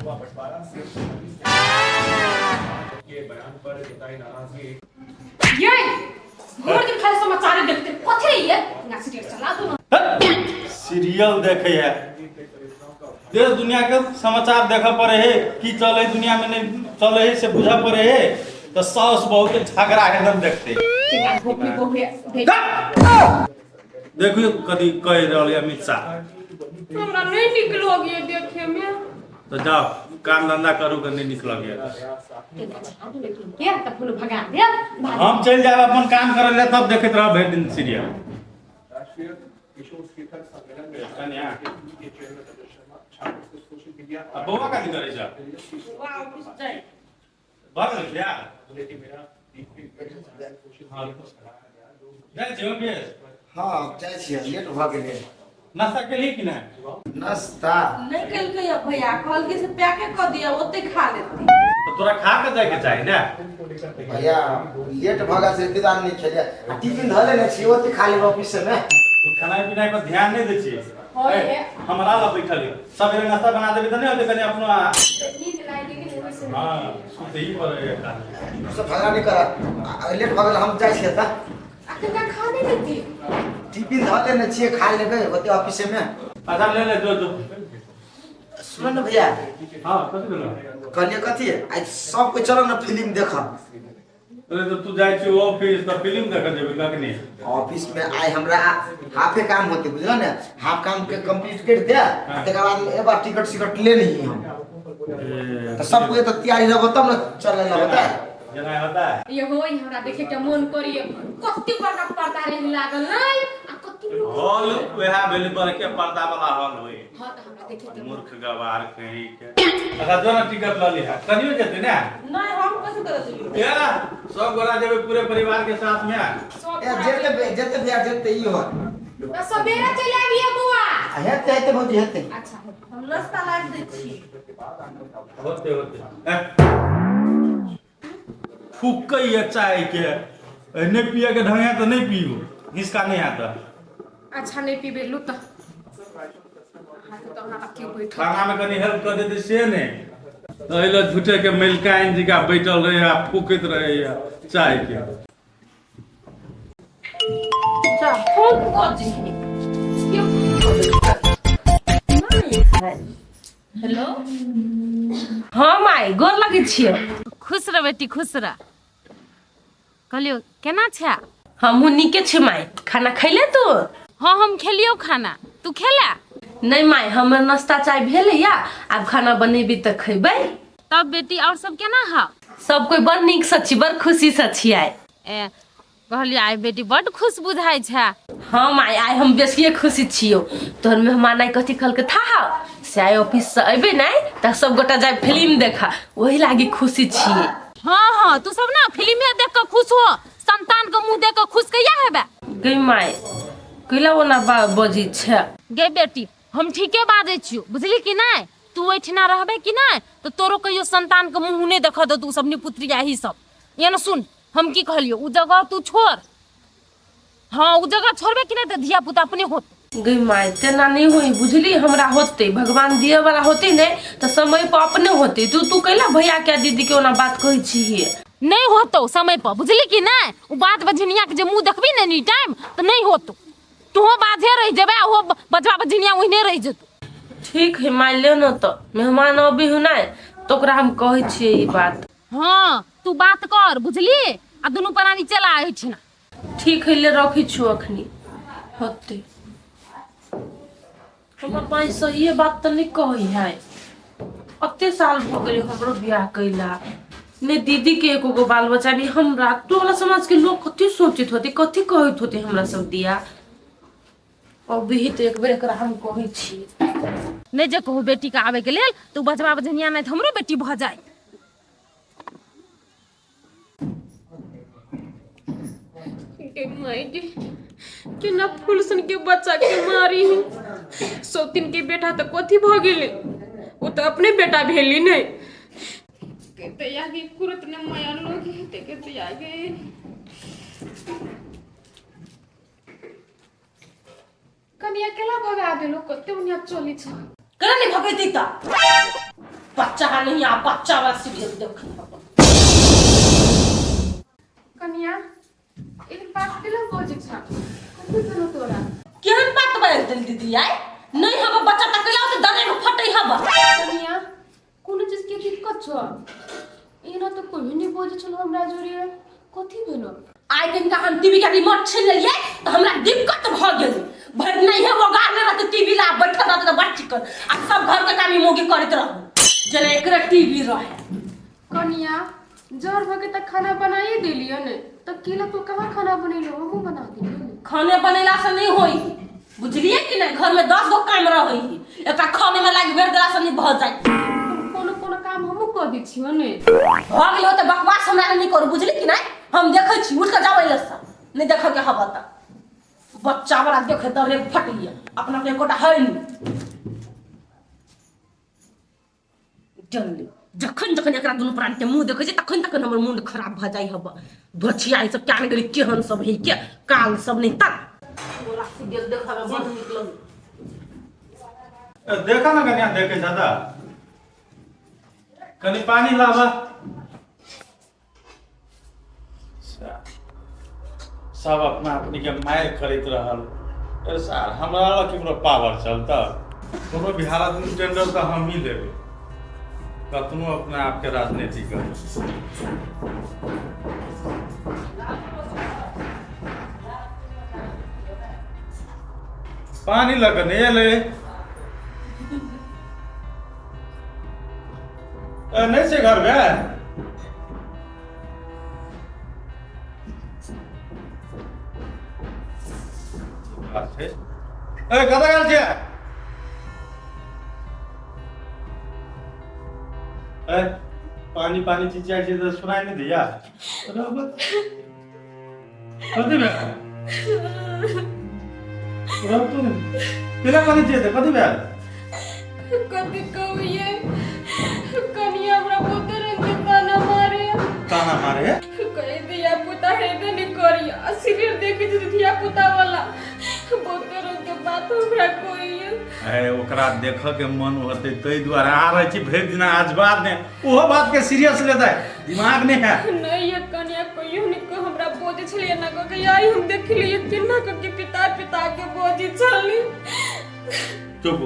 हुआ बंटवारा। के बयान पर जताई नाराजगी। ये भोर दिन खाली समाचार देखते कथी रही है ना, सीरियल चला दो ना। सीरियल देखे है, देश दुनिया के समाचार देखे पड़े है, की चले दुनिया में, नहीं चले है से बुझे पड़े है। तो सास बहू के झगड़ा एकदम देखते। केना भोकली बहु देख। देखियो कदी कह रहल है अमित शाह। हमरा नहीं निक लगे देखे में। तो जाओ, काम धंधा करू के नहीं निक लगे। केना चला दो लेकिन के त फोन भगा दे। हम चलि जायब अपन काम करे ले, तब देखैत रहब भरि दिन सीरियल। राष्ट्रीय किशोर शिखर सम्मेलन में कन्या। के चेयरमैन अजय शर्मा छात्रों से सोशल मीडिया आ बौआ कथी करै छ? बौआ ऑफिस जाइ। भऽ गेल बियाह? बोले कि मेरा सोशल हाँ। मीडिया पर चढ़ाया गया जो जाइ छी ऑफिस? हँ, जाइ छियै, लेट भऽ गेलै। नाश्ता केलही कि नहि? नाश्ता नहि केलकै या भैया, कहलकै से पैके कऽ दिअ, ओते खा लेतै। तऽ तोरा खा के जायके चाही ने। भैया, लेट भऽ गेल छै, ताहि दुआरे नहि खेलियै। आ टिफिन धऽ लेने छियै, ओते खा लेबै ऑफिसमे। तू खेनाइ पिनाइ पर ध्यान नहि दै छियै। हाँ, ए, ये। हमरा लग बैठल यऽ, सबेरे नाश्ता बना देबै तऽ नहि होतै? कनि अपनो नींद लागि गेल ओहि से। हँ, सुतही पड़ै खाली। सब झगड़ा नहि कर, लेट भऽ गेल, हम जाइ छियै तऽ। अखन का खा नहि लेती? टिफिन धऽ लेने छियै, खा लेबै ओते ऑफिसमे। अच्छा, ले ले, जो जो। सुन ने भैया। हँ, कथी भेलो? कहलियै कथी, आइ सब कोइ चलो ने फिल्म देखऽ। अरे, तऽ तू जाइ छी ऑफिस तऽ फिल्म देखऽ जेबै कखनी? ऑफिस में आइ हमरा हाफे काम होते, बुझल ने? हाफ काम के कंप्लीट कर दे, तकर बाद एक बार टिकट सिकट ले नहीं हम। तो सब कोई तो तैयारी रहबो तब ने चले ला बता। जेना होता है। ये हो, हमरा देखे के मन करिए, कते बड़का पर्दा रही लागल नहीं आ कते लोग। हॉल वएह भेल, बड़के पर्दा वाला हॉल होई। हां, त हमरा देखे के मन। मूर्ख गवार कहीं के। अच्छा, जो ना, टिकट लऽ लिहा, कनियो जेतै ने? नहि, हम कथी करऽ जेबै? ए, सब गोरा जेबै पूरे परिवार के साथ में। सब ए, जेते जेते भैया, जेते ई हो। त सबेरे चलि आबिए बौआ। हेते हेते भौजी, हेते। अच्छा। हम नाश्ता लाबि दै छी। होते होते। ए, फूकै चाय के। ए, नहि पियके ढंग है तऽ नहि पियू, हिसका नहि हैत। अच्छा, नहि पीबे, लू तऽ अहाँके तऽ अहाँ केओ बैठल। खाना में कनि हेल्प कऽ देतै से नहि, तऽ एहि लए झूठे के मलिकाइन जिका बैठल रहै आ फूकैत रहैया चाय के। जा, फोन कऽ दही। केओ हेलो, हँ माय, गोर लगै छियै। खुश रह बेटी, खुश रह। कहलियौ, केना छै? हमहूँ नीके छी माय। खाना खैले तू? हाँ, हम खेलियौ खाना, तू खेला? नहि माय, हमर नाश्ता चाय भेलै या, आब खाना बनेबी तऽ खैबै। तब बेटी, और सब केना हौ? सब कोइ बड़ नीकसँ छी, बड़ खुशीसँ छी आइ। ए, कहलियै आइ बेटी बड्ड खुश बुझाइ छै। हाँ माय, आइ हम बेसिए खुशी छियौ। तोहर मेहमान आइ कथी कहलकै था हौ? से आइ ऑफिससँ अयबै नहि तऽ सब गोटा जाय फिल्म देखऽ, ओही लागी खुशी छियै। हाँ हाँ, तू सब ना फिल्मे देख कऽ खुश हो, संतान के मुंह देख कऽ खुश कहिया हेबे? गै माय, कैला ओना बजै छै? गे बेटी, हम ठीके बाजै छियौ, बुझली कि नहि? तू एहिठिना रहबे कि नहि तऽ तोरो कहियो संतान के मुंह नहि देखऽ देतौ सब निपुत्रिया ही सब। एना सुन, हम की कहलियौ, उ जगह तू छोड़। हाँ, उ जगह छोड़बे कि नहि तऽ धिया पुता अपने होत। गै माय, तेना नहि होई, बुझली? हमरा होतै, भगवान दिअ वाला होतै ने तऽ समय पर अपने होतै। तू तू कैला भैया के दीदी के ओना बात कहै छिही? नहि होतौ समय पर, बुझली कि नहि? उ बात बझनिया के जे मुंह देखबी ने नी टाइम तऽ नहि होतौ। तूहो बाधे रहि जेबे आ ओहो बजबा बझनिया ओहिने रहि जेतौ। ठीक है माय, ले न तऽ मेहमान अबी हु नहि तऽ ओकरा हम कहै छियै ई बात। हाँ, तू बात कर, बुझली? आ दुनू प्राणी चल आ एहिठिना। ठीक है, ले रखै छियौ अखनी। होतै। हमर माय सहिए बात तऽ नहि कहै है। कते साल भऽ गेलै हमरो बियाह कैला, ने दीदी के एको गो बाल बच्चा, ने हमरा। टोला समाज के लोग कथी सोचैत होते, कथी कहैत होते हमरा सब दिया? अभी तऽ एक बेर एकरा हम कहै छी। नहि जे कहू बेटीके आबैके लेल तऽ ओ बजबा बजनिया नहि तऽ हमरो बेटी भऽ जाय। गे माय गे, केना फूल सन के बच्चा के मारी ही। सौतिन के बेटा तऽ कथी भऽ गेलै, ओ तऽ अपने बेटा भेली नहि के तैया के कुरत ने माया लोग हेते के तैया गे। कनिया केला भगा देलो? कते उनिया चली छ। केना नहि भगैती तऽ? बच्चा। नहीं आ बच्चा वाला सीरियल देख। कनिया एक बात केला बजै छ, कथी भेलो तोरा? केहन बात बाजि देल दीदी आइ? नहीं हब बच्चा त कैला त दरे के फटै हब। कनिया, कोनो चीज के दिक्कत छौ? एना तऽ कहियो नहि बजै छल हमरा जोरे, कथी भेलो? आइ दिन का हम टीवी के रिमोट छीन लेलियै तऽ हमरा दिक्कत भऽ गेल। भरि नहीं है वो गाने रहते टीवी ला बैठल रहते तऽ बड़ चिकन आ सब घर के काम ई मोगी करैत रहू जेना एकरा टीवी रहे। कनिया, जर भऽ के तऽ खाना बनाइए देलियै ने, तऽ केला तू कहाँ खाना बनेलो? हमहूँ बना देलियै ने। खाने बनेला से नहीं होई, बुझलियै कि नहीं? घर में 10 गो काम रहै है, एकटा खाने में लागि बेर देला से नहीं भऽ जाय। कोनो कोनो काम हमहूँ कऽ दै छियै ने। भऽ गेल तऽ बकवास हमरा नहीं करू, बुझली कि नहीं? हम देखै छी, उठ कऽ जाओ एहि से, नहीं देखऽ के हबऽ तऽ बच्चा वाला देखे तऽ रे फटैया, अपना के एकोटा है नहीं। जनली जखन जखन एकरा दुनू प्राणी के मुंह देखै छी तखन तखन हमर मूड खराब भऽ जाइ हब। धोछिया ई सब क्या गेलै, केहन सब है के काल सब नहीं तक बोला सीरियल देखऽ में बड़ नीक लगै। देखा ना कनिया, देखे दादा कनि पानी लाबा। सब अपना अपनी के मारि करैत रहल। अरे सर, हमरा लग केकरो पावर चलता? कोनो भी हालत में टेंडर तऽ हम ही लेबै, कतनो अपना आपके राजनीति कर। पानी लग नहीं एलै। नहीं छै घर में? बात छै। ए, कतऽ गेल छियै? ए, पानी पानी चिचियाइ छियै तऽ सुनाइ नहि दैया? कथी भेल? रहब तू ने। केना कनै छियै तऽ कथी भेल? कथी कहिए कनिया, हमरा बहुते रंग के ताना मारे। ताना मारे? कहे धिया पुता हेबे नहीं करी, आ सीरियल देखे छी धिया पुता वाला, बहुते रंग के बात हमरा कहिए। ए, ओकरा देखऽ के मन होतै ताहि दुआरे आ रहै छी भरि दिना आज बाद ने ओहो बात के सीरियस लेतै, दिमाग नहि है। नहीं ये कनिया, कहियो नहीं को हमरा बोझ छलिए ना कह के आई हम देखलिए केना कह के पिता पिता के बोझ छली। चुप,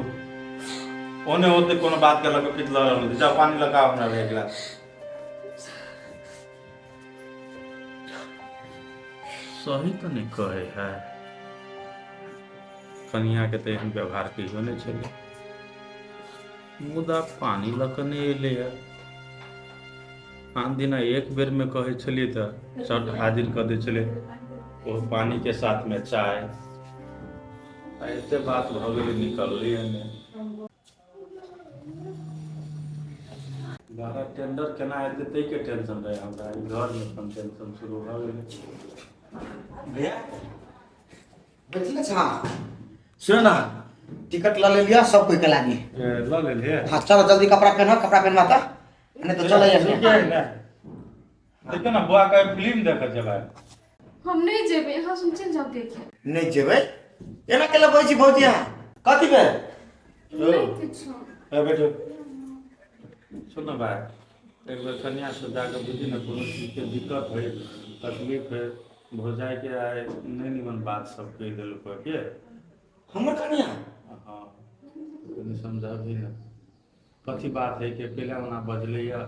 ओने होते कोनो बात के लगे पित लग रहल। जाओ पानी लगाओ हमरा एक गिलास। सही तो नहीं कहे है कनिया के, तऽ एहन व्यवहार कहियो नहि छलै, मुदा पानी लऽ कऽ नहि एलैए। आन दिना एक बेरमे कहै छलियै तऽ चट हाजिर कऽ दै छलै, ओ पानीके साथमे चाय। आ एते बात भऽ गेलै, निकललैए नहि। बारह टेंडर केना हेतै ताहिके टेंशन रहै हमरा, ई घरमे अपन टेंशन शुरू भऽ गेलै। भैया बैठले छा? सुनो ना, टिकट ल लेलिया सब कोई के लागी। ए, लऽ लेलियै? हाँ, चलो जल्दी कपड़ा पहनो, कपड़ा पहनवा त नहीं तो चलो ठीक यहाँ। है ने, देखियौ ने बौआ के फिल्म देखऽ जेबै। हम नहीं जेबै, यहाँ सुन चल जाओ देखे। नहीं जेबै? एना केला बजै छी भौजी अहाँ? कथी भेल? नहीं किछो। ए बैठो, सुन ने भाई, एक बेर कन्या से जाके बुझी ने, कोनो चीजके दिक्कत होइ, तकलीफ होइ, भौजाइके आइ नहि निमन बात सब कहि देलक के। हमर कन्या? हाँ, कनि समझाबी ने, कथी बात है के केला ओना बजलैया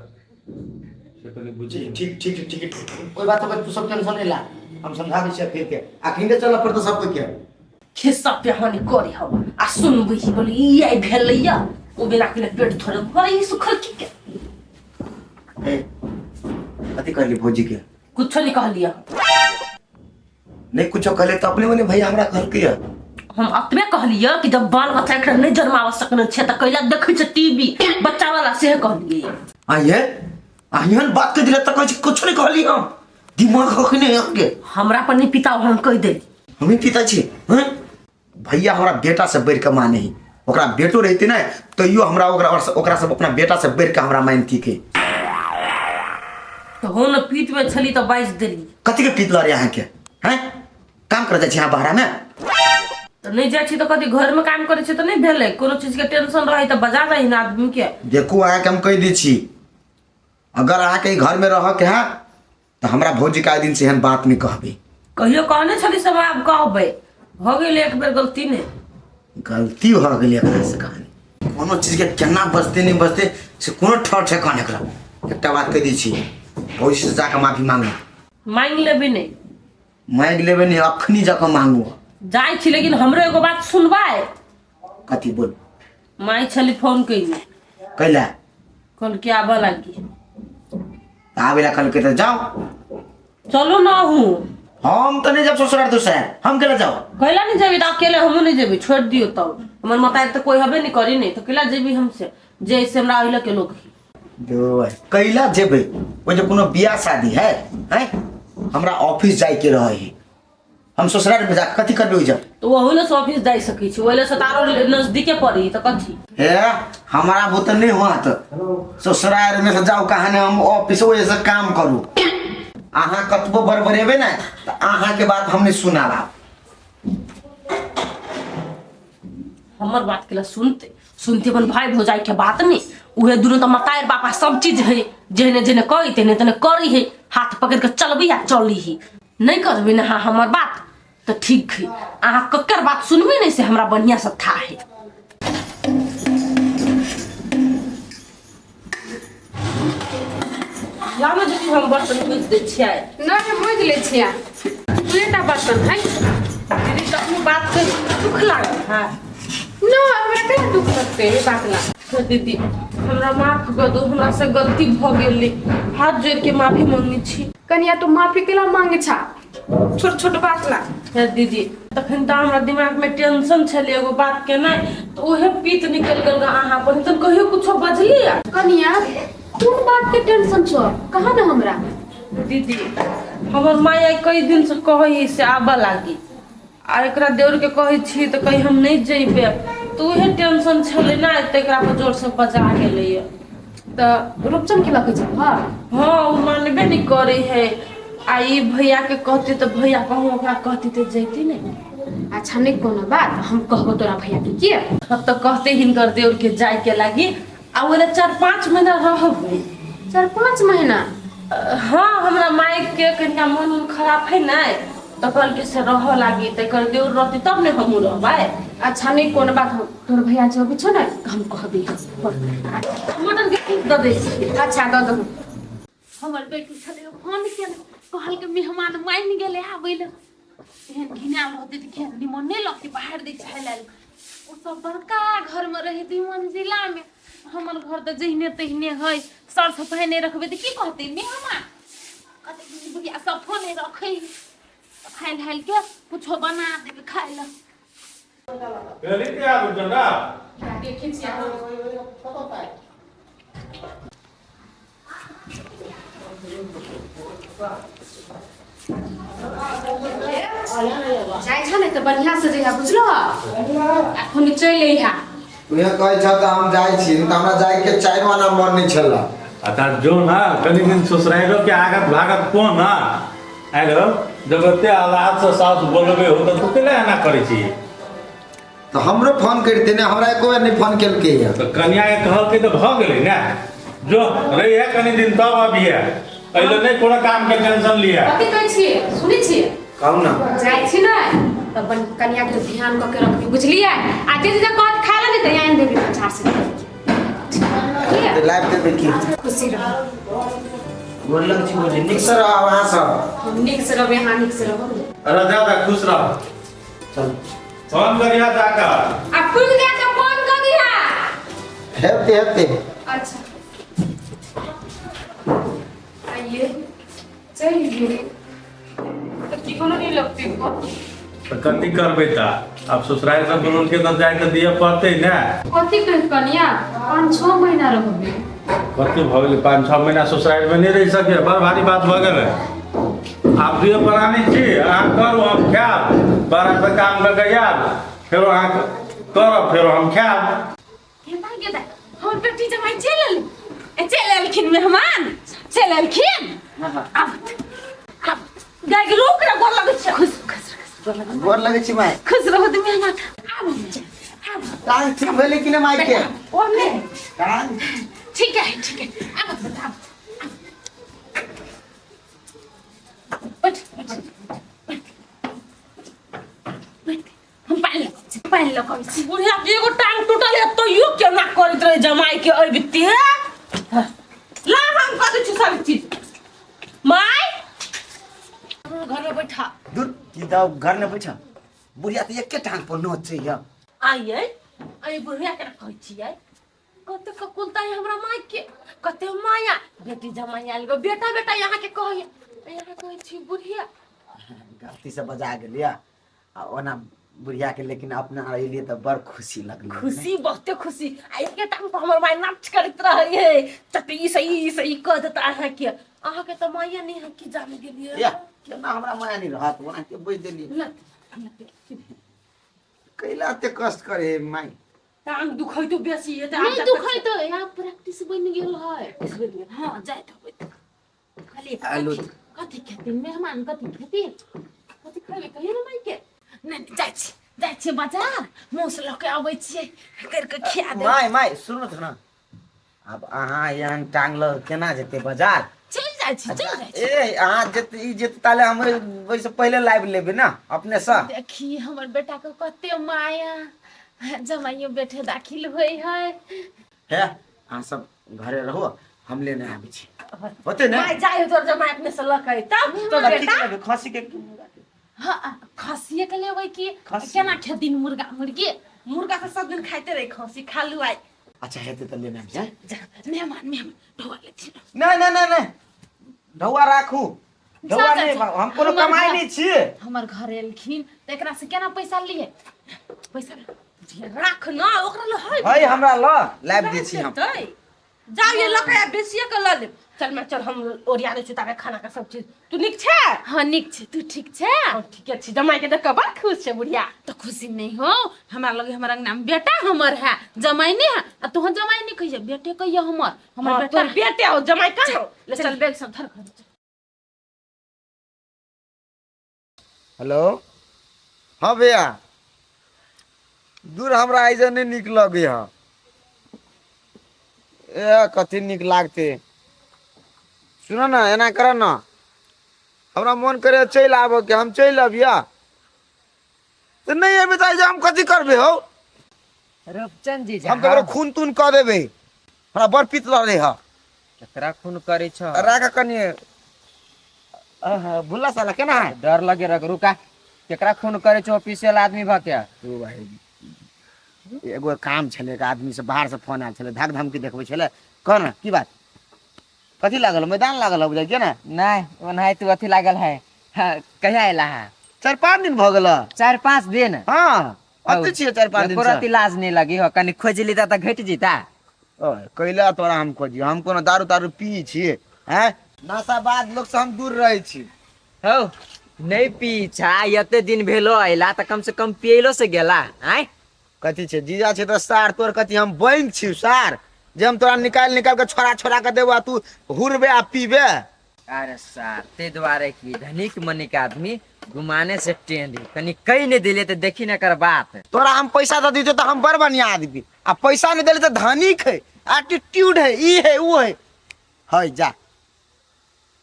से कनि बुझी। ठीक ठीक ठीक ठीक, कोई बात पर तू सब टेंशन नहीं ला, हम समझा दै छियै फिर के। अखन चलऽ पड़तौ सब कोई के। खिस्सा पिहानी करी हवा आ सुनबै ही, बोली ई आइ भेलैया, ओ बिना केने पेट थोड़े भरे ई सुखल की के। ए, कथी कहली भौजी के? कुछो नहीं कहलियै। नहीं कुछो कहले तो अपने मने भैया हमरा कहलकै है। हम अतबे कहलियै कि जब बाल बच्चा एकरा नहीं जन्माव सकने छै तऽ कैला देखै छै टीवी बच्चा वाला, से कहलियै। आइए आइहन बात कह दिला त कहै छी कुछो नहीं कहली हम, दिमाग हक नहीं अहाँके। हमरा पर नहीं पिता, हम कहि देली। हम ही पिता छी हैं? भैया हमरा बेटा से बढ़ि के माने ही, ओकरा बेटो रहते ने तैयो हमरा ओकरा ओकरा सब अपना बेटा से बढ़ि के हमरा मानती के। तऽ हम ने पीत में छली तऽ बाजि देली। कथी के पीत लड़े अहाँके हैं? काम कर जाइ छी अहाँ बाहरा में? तऽ नहि जाइ छी तऽ कथी घरमे काम करै छी तऽ नहि भेलै कोनो चीजके टेंशन रहै तऽ बजा दही ने आदमीके। देखू, अहाँके हम कहि दै छी, अगर अहाँके ई घरमे रहऽके है तऽ हमरा भौजीके आइ दिनसँ एहन बात नहि कहबै। कहियो कहने छली सब, आब कहबै? भऽ गेल एक बेर गलती ने। गलती भऽ गेलै एकरा से कहानी। कोनो चीजके केना बचतै नहि बचतै से कोनो ठर ठेकान एकरा। एकटा बात कहि दै छी, भौजीसँ जाकऽ माफी मांगू। मांगि लेबै नहि। मांगि लेबै नहि, अखनी जाकऽ मांगू। जाइ छी, लेकिन हमरो एगो बात सुनबै? कथी बोल। माय छली फोन कयने। कैला? कहलकै आबऽ लागी। तऽ आबै लए कहलकै तऽ जाउ। चलू ने अहूँ। हम तऽ नहि जायब ससुरार दोसर, हम केला जाउ? कैला नहीं जेबी? तऽ अकेले हमहूँ नहीं जेबी, छोड़ दियो। तब हमर माता तऽ कोई हबे नहीं करी नहीं, तऽ कैला जेबी हमसे जे से हमरा अहिला के लोग ही। कैला जेबै? ओहि जे कोनो बियाह शादी है हैं? हमरा ऑफिस जाइके रहै है, हम ससुराल में जाके कथी करबै ओहि जग? तऽ ओहू ले से ऑफिस जाइ सकै छी, ओहि ले से तऽ आरो नजदीके पड़ी, तऽ कथी? हे, हमारा बुते नहीं होत ससुराल में से जाओ कहाने, हम ऑफिस ओहि से काम करू। अहाँ कतबो बड़बड़ेबै ने तऽ अहाँ के बात हम नहीं सुनाब। हमर बात के ला सुनते सुनते अपन भाई भौजाई के बात नहीं, उहे दुनू तो मतार बापा सब चीज है, जेहने जेहने कही तेहने तेहने करी है, हाथ पकड़ के चलबी आ चली ही। नहीं करबी ना हाँ हमर बात तो ठीक है, अहाँ ककर बात सुनबी नहीं से हमरा बढ़िया से था है। लामे दीदी, हम बर्तन पूछि दै छियै। नहि, हम मोजि लै छियै दूएटा बर्तन है। दीदी, कखनो बात के दुख लागल है? नहि, हमरा केना दुख लगतै ई बात ला? हे दीदी, हमरा माफ कर दू, हमरा से गलती भऽ गेलै, हाथ जोड़ के माफी मांगने छी। कनिया, तू माफी केला मांगे छा छोट छोट बात ला? हे दीदी, तखन तऽ हमरा दिमाग में टेंशन छलै एगो बात के नहि, तऽ उहे पीत निकलि गेल अहाँ पर, तऽ कहियो कुछो बजली? कनिया, कोन बात के टेंशन छौ, कहा ना हमरा। दीदी, हमर माय आइ कई दिन से कहै से आबऽ लागी, आ एकरा देवर के कहै छी तऽ कही हम नहि जइबै, तऽ उहे टेंशन छलै ने, तऽ एकरा पर जोर से बजा गेलैया। तऽ रूपचन के लऽ के जेबह? हाँ, ओ मानबे नहि करै है, आ ई भैया के कहती तऽ भैया कहूँ ओकरा कहती तऽ जैती नहि। अच्छा, नहि कोनो बात, हम कहबो तोरा भैया के के। तब तऽ कहते हिनकर देवर के जाय के लागी, आ ओने 4-5 महीना रहबै। 4-5 महीना? हाँ, हमरा माय के कनिका मन उन खराब है ने, तऽ कहलकै से रहऽ लागी, तऽ एकर देवर रहती तब ने हमहूँ रहबै। अच्छा, नहि कोनो बात, हम तोर भैया जो अबै छौ ने, हम कहबी। मटन के पीस दऽ दै छी। अच्छा, दऽ दहु। हमर बेटी छलै फोन केने, कहलकै मेहमान मानि गेलै आबै लए। एहन घिनायल रहतै तऽ खेत निमन नहि लगतै, बाहर दै छै लए। ओ सब बड़का घरमे रहै दुइ मंजिलामे, हमर घर तऽ जहिने तहिने है। सर सफाइ नहि रखबै तऽ की कहतै मेहमान? कहतै बुढ़िया सफो नहि रखै। खाइ हालि के कुछो बना देबै खाइ लए। भेली तैयार रुचन ना? देखै छियै। जाइ छ ने तऽ बढ़िआँ से जइहा, बुझलो? आ फोन चलि अइहा। तुहे कहै छ तऽ हम जाइ छी, नहि तऽ हमरा जाइके चारि आना मन नहि छल। अच्छा, जो ना, कनी दिन ससुराइरो के आगत भागत को ना आलो। जब एते आह्लाद से सास बोलबे हो तऽ तू केला एना करै छी? तऽ हमरो फोन करिते ने, हमरा एको बेर नहि फोन केलकै है। तऽ कनिया के कहलकै तऽ भऽ गेलै ने। जो रहिए कनी दिन तब अबिहे, एहिले नहि कोनो काम के टेंशन लिअ। कथी कहै छियै, सुनै छियै? कहू ने। जाइ छी ने तऽ अपन कनिया के ध्यान कऽ के रखबी, बुझलियै? आ जे जे कहत खाय लए ने तऽ आनि देबी बाजार से। तऽ लाइब देबै की? खुशी रह। बोललक छी बोली, नीक से रह अहाँ सब। हम नीक से रहबै, अहाँ नीक से रहब ने। अरे जा, जा, खुश रह। चल। फोन करिया जाकर। आ खुलि जाय तऽ फोन कऽ दिहा। हेते हेते। अच्छा, आइए चलि गेलै तऽ की कोनो नहि लगतै। तऽ कथी करबै तऽ आब ससुराल से बोललकै तऽ जाके दिअ पड़तै ने। कथी कहै कनिया, 5-6 महीना रहबै। कथी भऽ गेलै? 5-6 महीना ससुरालमे नहि रहि सकै? बड़ भारी बात भऽ गेलै। आब दुए प्राणी छी, अहाँ करू, हम खायब। बाहरसँ काम कऽ के आयब, फेरो अहाँ करब, फेरो हम खायब। गेदा गेदा, हमर बेटी जमाई चलि एलै, ए, चलि एलखिन, मेहमान चलि एलखिन। आब आब गाय के रोक रे, गोर लगै छै। खुश खुश खुश। गोर लगै छी माय। खुश रहू तुम मेहमान, आबू आबू। टांग ठीक भेलै कि नहि माय के? ओ नहि। टांग ठीक है, ठीक है, आबू बेटा, आबू। बैठ बैठ बैठ, हम पानि लऽ छी, पानि लऽ कऽ छी। बुढ़िया के एगो टांग टूटल है तैयो केना करैत रहे जमाई के अबिते। ला हम कऽ दै छी सब चीज। माय घर में बैठा। दूर की दाऊ, घर में बैठा। बुढ़िया तऽ एके टांग पर नोचै है। आइए आई बुढ़िया के कहै छियै, कते ककुलता है हमरा माय के, कते माया बेटी जमाई आयल गो, बेटा बेटा यहाँ के कहैया, यहाँ कहै छी बुढ़िया। गलती से बजा गेलिया आ ओना बुढ़िया के, लेकिन अपना एलियै तऽ बड़ खुशी लगलै। खुशी, बहुते खुशी। आ एके टांग पर हमर माय नाच करैत रहै है, चट ई सही ई सही कह देता। अहाँके तऽ माये नहि है कि जान गेलियै। या केना हमरा माया नहि रहत? ओना के बजि देलियै। लत कैला एते कष्ट करे हे माय? टांग दुखैतो बेसी है। नहि दुखै तऽ यहाँ प्रैक्टिस बनि गेल है। हाँ, जाइत होबै तऽ खाली। आलू। कथी खेती मेहमान, कथी खेती, कथी खैबै कहियो ने माय के। नहि नहि, जाइ छी, जाइ छियै बाजार, मौस लऽ के अबै छियै, करि कऽ खिया देब। माय माय, सुनू तऽ ने, आब अहाँ एहन टांग लऽ केना जेतै बाजार? चलि जाइ छी, चलि जाइ छी। ए अहाँ जेतै, ई जेतै ताले हम ओहिसँ पहिले लाबि लेबै ने अपनेसँ। देखी हमर बेटा के कते माया, जमाइयो बेटे दाखिल होइ है। हे, अहाँ सब घरे रहो, हम लेने आबै छी, होतै ने? माय जाइ तोर जमाई अपने से लऽ के अयतौ तो कथी बेटा। के लेबै, खस्सी के कि मुर्गा के? हाँ, खस्सिए के लेबै की? खस्सी। केना खेथिन मुर्गा मुर्गी? मुर्गा तऽ सब दिन खाइते रही, खस्सी खालू आइ। अच्छा हेतै तऽ लेने आबि जाए। जा, मेहमान मेहमान ढोआ लेथिन। नहि नहि नहि नहि, ढौआ राखू, ढौआ। जा, नहि जा। हम कोनो हमर कमाइ घर- नहि छियै। हमर घर एलखिन तऽ एकरा से केना पैसा लिए? पैसा राख न, ओकरा लऽ है। है हमरा लऽ, लाबि दै छी हम। देतै। जाउ ये लऽ के आ, बेचिए के लऽ लेब। चल मैं चल, हम ओरिया दै छी ताबे खाना के सब चीज। तू नीक छै? हाँ, नीक छै। तू ठीक छै? हम ठीके छी। जमाई के देख कऽ बड़ खुश छै बुढ़िया। तऽ खुशी नहीं हो हमरा लगे? हमर अंगना में बेटा हमर है, जमाई नहीं है। आ तोहर जमाई नहीं कहिए, बेटे कहिए हमर, हमर हाँ, बेटा। तोर बेटे हो, जमाई कहाँ हो? ले चल, बैग सब धर घर चल। हेलो, हाँ भैया, दूर हमरा एहिजे नहि नीक लगै हँ। ए कथी नीक लागतै? सुन ने, एना कर ने, हमरा मोन करे चलि आबऽके, हम चलि अबिया तऽ नहि अयबै तऽ एहिजे हम कथी करबै हौ? रूपचंद जी। हम ककरो खून तून कऽ देबै, हमरा बड़ पित लड़ै हँ। केकरा खून करै छ? राख कनि। भुल्ला साला केना है? डर लगे रख, रुका। केकरा खून करै छ ऑफिशियल आदमी भ के? ओ भाई, एगो काम छलै, एक आदमी से बाहर से फोन आयल छलै, धक धमकी देखबै छलै। कह ने, की बात? कथी लागल हो? मैदान लागल हो, बुझाइ के ने? नहीं, ओनाहि तू अथी लागल है। हाँ, कहिया अयला है? 4-5 दिन भऽ गेल। 4-5 दिन? हँ, अते छियै 4-5 दिन एको से। रति लाज नहीं लगी हो? कनि खोजि लीता तऽ घटि जीता। ओए, कैला तोरा हम खोजी? हम कोनो दारू तारू पी छियै? हैं, नशाबाद लोग से हम दूर रहै छी। हौ, नहीं पी छा, एते दिन भेलो अयला तऽ कम से कम पियलो से गेला आय। कथी छै जीजा छै तऽ सार तोर? कथी हम बैंक छी सार, जे हम तोरा निकालि निकालि के छोड़ा छोड़ा के देबो आ तू हुरबे आ पीबे? अरे सार, ताहि दुआरे कि धनिक मनिक आदमी घुमाने से टेंडी कनि कहि नहीं दिले तऽ देखी ने एकर बात। तोरा हम पैसा दऽ दितौ तऽ हम बड़ बढ़िया आदमी, आ पैसा नहीं देले तऽ धनिक है, एटीट्यूड है, ई है, ऊ है, है जा।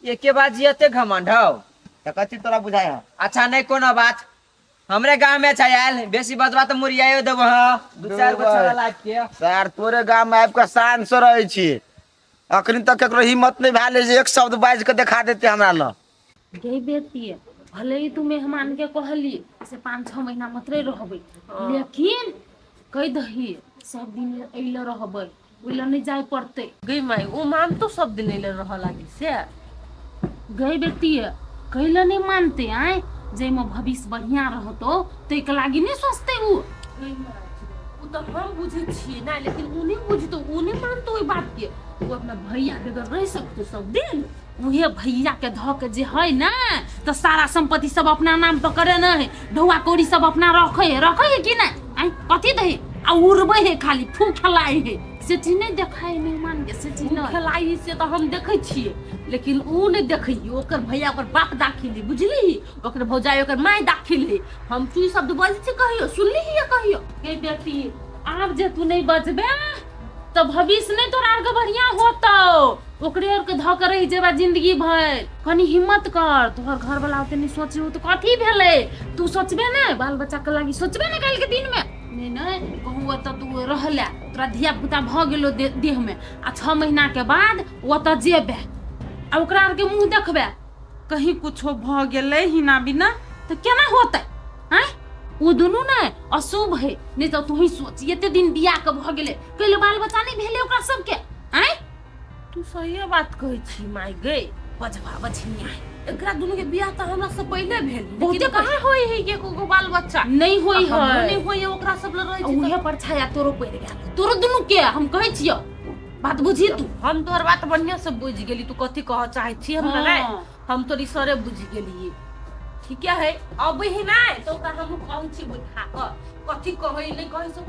एके बात जी एते घमंड हौ? तऽ कथी तोरा बुझाय है? अच्छा, नहीं कोनो बात, हमरे गाँव में छै आयल, बेसी बजबा तऽ मुरियायो देबो। हँ, दू चार गो छोड़ा लाग के। सर, तोरे गाम में आबि कऽ शान से रहै छी, अखन तक केकरो हिम्मत नहीं भेल जे एक शब्द बाजि कऽ देखा देते हमरा लग। गई बेटी, भले ही तू मेहमान के कहली से 5-6 महीना मात्रे रहबै, लेकिन कहि दही सब दिन अइले रहबै, ओहि लए नहि जाय पड़तै। गई माई, ओ मानतो सब दिन अइले रहऽ लागी से? गई बेटी, कैले नहि मानतै? आँय, जाहिमे भविष्य बढ़िआँ रहतौ ताहिके लागि नहि सोचतै उ? गई माई, ओ तऽ हम बुझै छियै ना, लेकिन ओ नहि बुझतौ, ओ नहि मानतौ ओहि बात के। ओ अपना भैया बगैर रहि सकतौ सब दिन? उहे भैया के धऽ के जे है ने तऽ सारा संपत्ति सब अपना नाम पर करे न है, ढौआ कौड़ी सब अपना रखे है, रखे है कि नहि? आँय, कथी दही आ उड़बै है, खाली फूक खेलाइ है, से चीज नहि देखाय मेहमान से चीज उ नहि खेलाइ है से तऽ हम देखै छियै, लेकिन उ नहि देखै है। ओकर भैया ओकर बाप दाखिल है, बुझली? ओकर भौजाई ओकर माय दाखिल है। हम तू ई शब्द बजै छी कहियो सुनली है कहियो? गे बेटी, आब जे तू नहि बजबे तऽ भविष्य नहि तोरा आरके बढ़िया होतौ। ओकरे आरके धऽ के रहि जेबा जिंदगी भरि। कनी हिम्मत कर। तोहर घर वाला ओते नहि सोचे हो तऽ कथी भेलै? तू सोचबे ने बाल बच्चा के लागी, सोचबे ने काल्हि के दिन में। नहि नहि कहूँ ओतऽ तू रहले, तोरा धिया पुता भऽ गेलो देह में, आ 6 महीना के बाद ओतऽ जेबे आ ओकरा आरके मुँह देखबे, कहीं कुछो भऽ गेलै हिना बिना तऽ केना होतै? आँय, ओ दुनू ने अशुभ है। नहि तऽ तू ही सोच, एते दिन बियाह के भऽ गेलै, कैले बाल बच्चा नहि भेलै ओकरा सबके? आँय, तू सहिए बात कहै छी माय गे। बजबा बझनिया है। एकरा दुनू के बियाह तऽ हमरा से पहिले भेल, बहुते लेकिन कहाँ होय है एको गो बाल बच्चा? नहि होय आ हमरो है। नहि होय है, ओकरा सब लग रहै छी। उहे पर छाया तोरो पड़ि गेल, तोरो दुनू के हम कहै छियौ, बात बुझी तू। हम तोहर बात बढ़िया से बुझि गेली, तू कथी कहऽ चाहै छी हमरा। हाँ। नहि, हम तोर इसरे बुझि गेलियै। ठीके है, अबै है नहि तऽ ओकरा हम कहै छी बैठा कऽ, कथी कहै नहि कहै से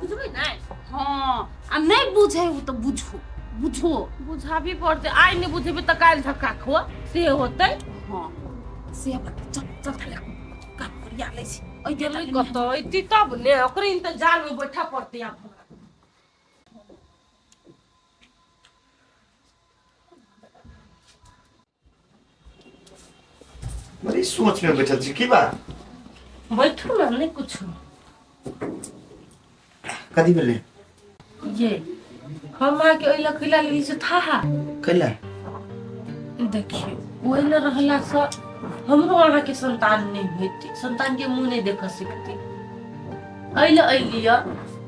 बुझबै नहि। हँ, आ नहि बुझै ओ तऽ बुझो बुझो। बुझाबी पड़तै। आइ नहि बुझेबै तऽ काल्हि धक्का खुआ से होतै। हँ, से बात। चल चल, खाली काम करिया लै छी। ओहि गेलै कतऽ? अयती तब ने, ओकरे इंतजार में बैठा पड़तै आब हमरा। बड़ी सोच में बैठल छी, की बात? बैठू ने। नहि कुछो। कथी भेलै? ये हम अहाँके ओहि लए कैला लेली से था? कैला? देखियौ, ओहि लए रहलासँ हमरो अहाँके संतान नहि होइतै, संतानके मुँह नहि देख सकतै। एहि लए अयलियै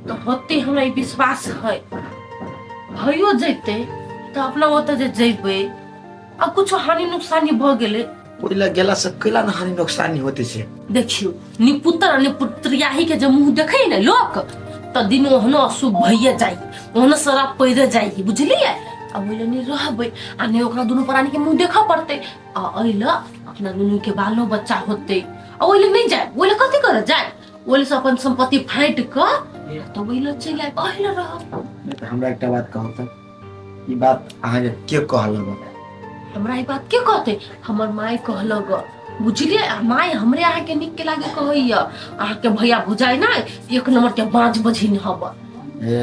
तऽ होतै, हमरा ई विश्वास है। भइयो जैतै तऽ अपना ओतऽ जे जैबै आ कुछो हानि नुकसानी भऽ गेलै? ओहि लए गेला से कैला ने हानि नुकसानी होते छै? देखियौ, निपुत्र आ निपुत्रियाही के जे मुँह देखै ने लोक, तऽ दिन ओहनो अशुभ भइए जाइ, ओहनो शराब पैरे जाइ, बुझलियै? आ ओहि लए नहि रहबै आ नहि ओकरा दुनू प्राणी के मुँह देखऽ पड़तै, आ एहि लए अपना दुनू के बालो बच्चा होतै। आ ओहि लए नहि जाय, ओहि लए कथी करऽ जाय? ओहि लए से अपन सम्पत्ति फाँटि कऽ तऽ ओहि लए चलि आयब, एहि लए रहब। नहि तऽ हमरा एकटा बात कहू तऽ, ई बात अहाँके के कहलक? हमरा ई बात के कहते? हमर माय कहलक, बुझलियै? आ माय हमरे अहाँके नीक के लागे कहैया, अहाँके भैया भुजाइ ने एक नंबर के बाँझ बझिन हब। ए,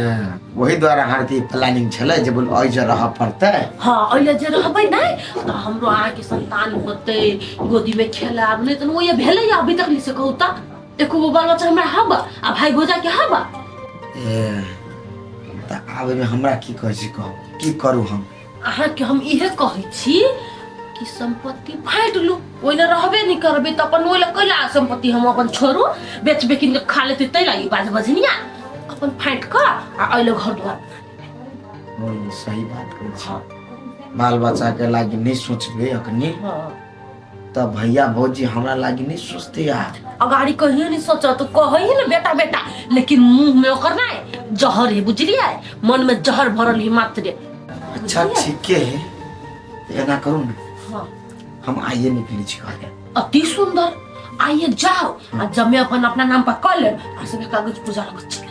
ओही द्वारा अहाँके प्लानिंग छलै जे बोल एहि जे रहऽ पड़तै? हाँ, एहि लए जे रहबै ने तऽ हमरो अहाँके संतान होतै, गोदीमे खेलाब। नहि तऽ ओहि भेलै अभी तक से कहू तऽ एको गो बाल बच्चा हमरा हब आ भाई भौजा के हब? ए, तऽ आब एहिमे हमरा की कहै छी, कहू की करू हम? अहाँके हम इहे कहै छी कि सम्पत्ति फाँटि लू। ओहि लए रहबे नहि करबै तऽ अपन ओहि लए कैला सम्पत्ति हम अपन छोड़ू? बेच बेकिन के खा लेतै ताहि लागी बाज बजनिया अपन फाँटि कऽ आ एहि लए घर दुआर। ओ, सही बात कहै छी। बाल बच्चा के लागी नहि सोचबै अखनी तऽ भैया भौजी हमरा लागी नहि सोचते यार। अगाड़ी कहियो नहीं सोच तो कहै है ना बेटा बेटा, लेकिन मुंह में ओकर नहीं जहर है, बुझलियै? मन में जहर भरल है मात्र। अच्छा, ठीके है, तऽ एना करू ने। हाँ। हम आइए निकलै छी घरे। अति सुंदर, आइए जाओ आ जमे अपन अपना नाम पर कऽ ले आ सबके कागज पूजा लग चले।